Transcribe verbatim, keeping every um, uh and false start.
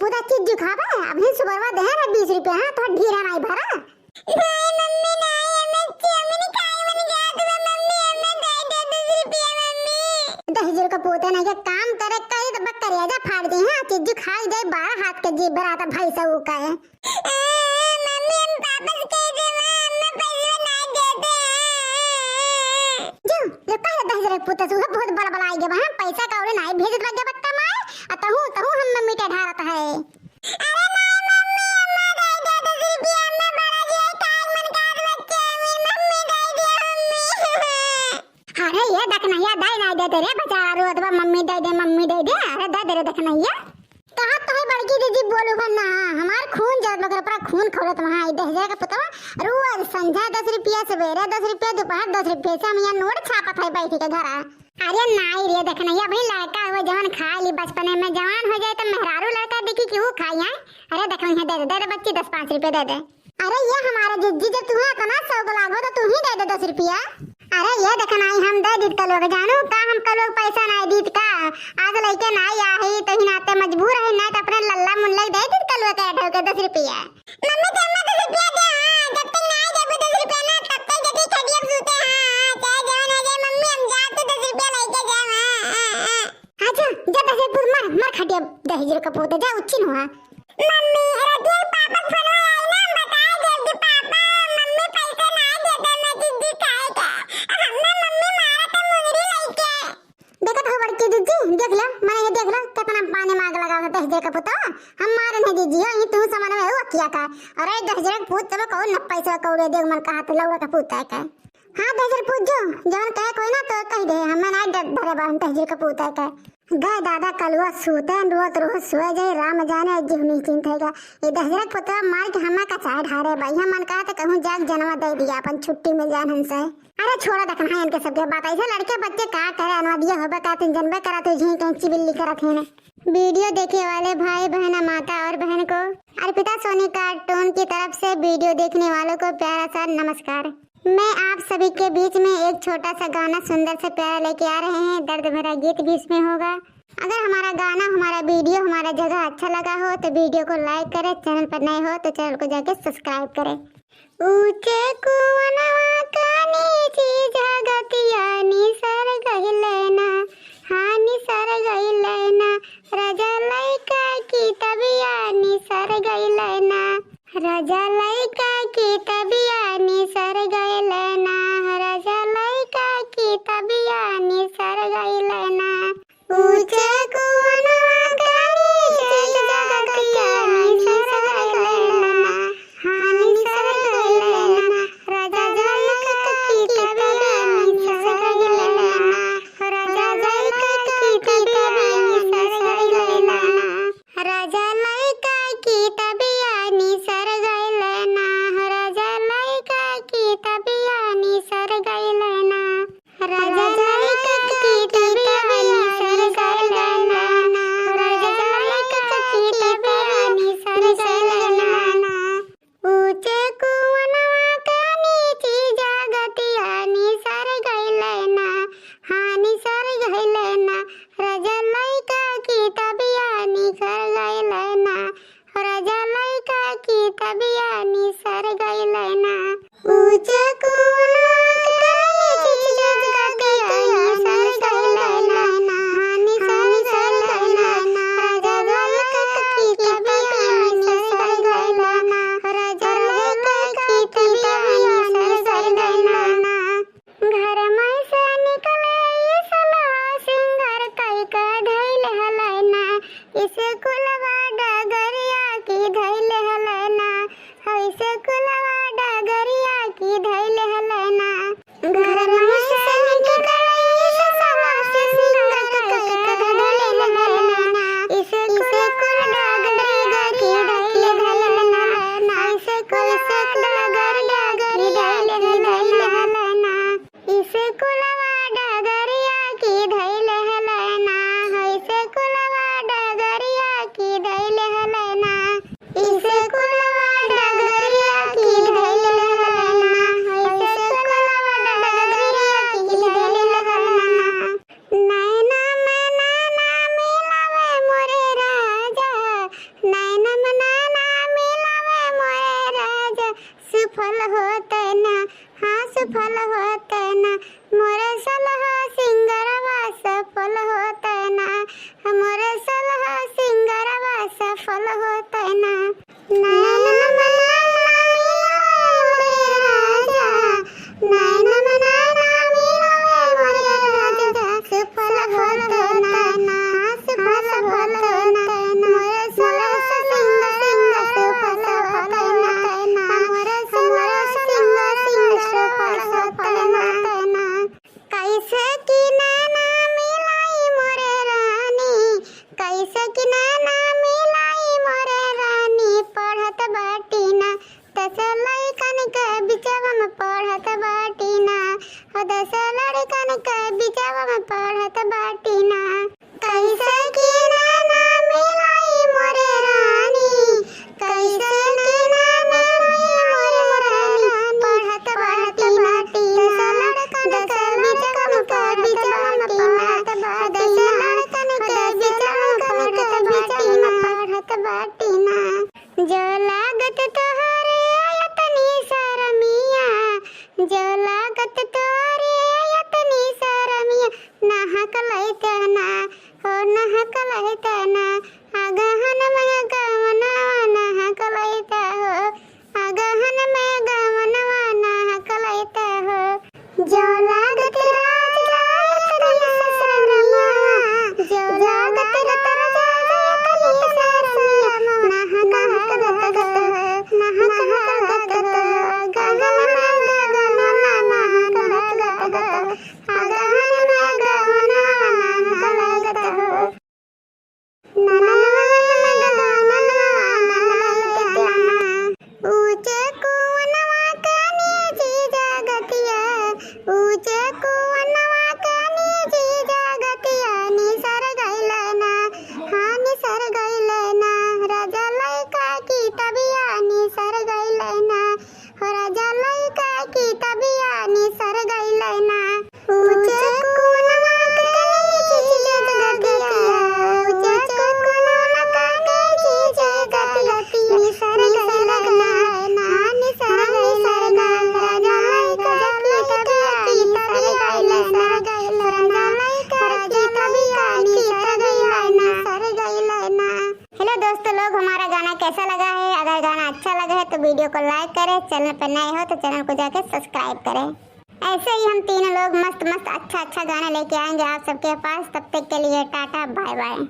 पूता चिज्जू खाबे, अबहीं सुबरवा देहे रहे बीस रुपया, हाँ, तोहर ढीरा नाई भरा। नाई मम्मी, नाई, हमें चाउमीन खाए मन करत बा मम्मी, हमें दे दे बीस रुपया मम्मी। दहिजर का पूता नाई के काम करे कही तो बक करेजा फाड़ दी, हाँ, चिज्जू खाई जाए, बारह हाथ के जीभ भराता भाई सब का है। ए, मम्मी, हम पापा से कह दे, माँ, हमें पैसा नाई देते। जो, जो कह दहिजर का पूता से, उहे बहुत बड़बड़ाई गवा, हाँ, पैसा कौड़ी नाई भेजत लगे बक्का माय, आ तहूँ, तहूँ हम मम्मी के ढारत है। अरे नाई मम्मी, अम्मा दे दे दस रुपया, अम्मा बड़ा जी है, खाए मन करत बा चाउमीन, मम्मी दे दे मम्मी। अरे ये देख नहिया, दे नाई देते रे, बेचारा रोत बा, मम्मी दे दे, मम्मी दे दे। अरे दे दे रे, देख नहिया। कहा तो है बड़की दीदी बोलू बा ना, हमार खून जरत बा, ओकरे पूरा खून खौलत वहाँ, ई दहिजर का पुतवा रोज संझा दस रुपया, सवेरे दस रुपया, दोपहर दस रुपया से हम यहाँ नोट छापत है बैठ के घरा। अरे नाई रे, देख नहिया, अबहीं लड़का हुए, जवन खा ली बचपने में, जवान हो जाए तो मेहरारू लड़का देखी कि वो खाई, हैं? अरे देख नहिया, दे दे, दे दे बच्ची, दस पाँच रुपया दे दे। अरे ये हमारे जिज्जी, जब तुम्हें इतना शौक लागो तो तू ही दे दे दस रुपया। अरे ये देख नाई, हम दे दीत कलुआ के जानू, का हम कलुआ के पैसा नाई दीत का? आज लइके नाई आहे, तो ही नाते मजबूर है, नाई तो अपने लल्ला मुल्ला के दे दीत कलुआ के ठोके दस रुपया। मम्मी, तू अम्मा दस रुपया दे, हाँ, जब तक नाई देबू दस रुपया ना, तब तक जदी खटिया पे सूते, हाँ, हाँ, चाहे जवन हो जाए, मम्मी, हम जात तो दस रुपया लेके जाए, हाँ, हाँ, हाँ। अच्छा, जा दस रुपया मार, मार खटिया, दहिजर का पूता, जा उच्चिन हुआ। मम्मी, रतिया पापा फोनवा आई ना, हम बताए देब कि पापा, मम्मी पैसा नाई देते, मैं जिज्जी खाए के, हम ना मम्मी मारा तो मुंगरी लइके। देखत हो बड़की जिज्जी, देख ले, मने ये देख ले, कितना पानी में आग लगावा दहिजर का पुतवा। हम मारे नहीं जिज्जी, हो, ये तू समझ में हो किया का? अरे दहिजर का पूत, तब कौन न पैसा कौड़े देख मन कहा तो लौड़ा का पूत है का? हाँ दहिजर पूत जो, जवन कहे कोई ना तो कह दे, हमें ना डर डरे बा हम दहिजर का पूत है का? गए दादा कलुआ सूते, रोत रोत सोए जाए, राम जाने आज जीव निश्चिंत है का? ये दहिजर का पुतवा मार के हमें कचाए ढारे बा, यहाँ मन कहा तो कहूँ जाग जनवा दे दिया, अपन छुट्टी मिल जाए हमसे। अरे छोड़ा, देखना है इनके सबके बात। ऐसे लड़के बच्चे का करे, अनवदिया होबे करत हैं, जनबे करत हो, झीं कहीं चिबिल्ली करत हैं ना। वीडियो देखे वाले भाई बहन, माता और बहन को अर्पिता सोनी कार्टून की तरफ से वीडियो देखने वालों को प्यारा सा नमस्कार। मैं आप सभी के बीच में एक छोटा सा गाना सुंदर सा प्यारा लेके आ रहे हैं, दर्द भरा गीत भी इसमें होगा। अगर हमारा गाना, हमारा वीडियो, हमारा जगह अच्छा लगा हो तो वीडियो को लाइक करें, चैनल पर नए हो तो चैनल को जाके सब्सक्राइब करें। ऊंचे कुवनवा का नीची जगतिया निसर गइले ना, हाँ निसर गइले ना, राजा लइका की तबिया निसर गइले ना, राजा लइका की तबिया निसर गइले ना, राजा लइका की तबिया निसर गइले ना। ऊंचे कुवनवा का नीचे जगतिया निसर गइले ना, हाँ निसर गइले ना, राजा लइका की तबिया निसर गइले ना, राजा लइका की तबिया निसर गइले ना, राजा लइका की तबिया निसर गइले ना, राजा लइका की तबिया निसर गइले ना, राजा लइका की तबिया कि नैना मिलाई मोरे रानी, कैसे कि नैना मिलाई मोरे रानी, पढ़त बाटी ना दस लइकन के बिचवा में पढ़त बाटी ना, हो दस लड़कन के बिचवा में पढ़त बाटी ना। कैसे कि नैना मिलाई मोरे रानी, कैसे कि नैना मिलाई मोरे रानी, पढ़त बाटी ना, दस लड़कन के बिचवा में पढ़त बाटी ना, दस लड़कन के बिचवा में पढ़त बाटी ना। जो लागत तोहरे यतनी सरमिया, जो लागत तोहरे यतनी सरमिया, नहक लैते ना, हो नहक लैते ना, अगहन में गवनवा नहक लैते हो, अगहन में गवनवा नहक लैते हो। जो लागत राजा यतनी सरमिया, जो लागत राजा यतनी सरमिया, नहक लागत हो, नहक लागत हो, अगहन में गवनवा नहक लागत हो, अगहन में गवनवा नहक लागत हो। ऊंचे कुअनवा के नीची जगतिया, ऊंचे कुअनवा के नीची जगतिया, निसर गइले ना, हाँ निसर गइले ना, राजा लइका की तबिया निसर गइले ना, हो राजा लइका की तबिया निसर गइले ना। ऊंचे कुअनवा के नीची जगतिया, ऊंचे कुअनवा के नीची जगतिया, निसर गइले ना, निसर गइले ना, राजा लइका की तबिया निसर गइले ना, राजा लइका की तबिया निसर गइले ना। Hello दोस्तों लोग, हमारा गाना कैसा लगा है? अगर गाना अच्छा लगा है तो video को like करें, channel पर नए हो तो channel को जाके subscribe करें। ऐसे ही हम तीनों लोग मस्त मस्त अच्छा अच्छा गाना लेके आएंगे आप सबके पास। तब तक के लिए टाटा, bye bye।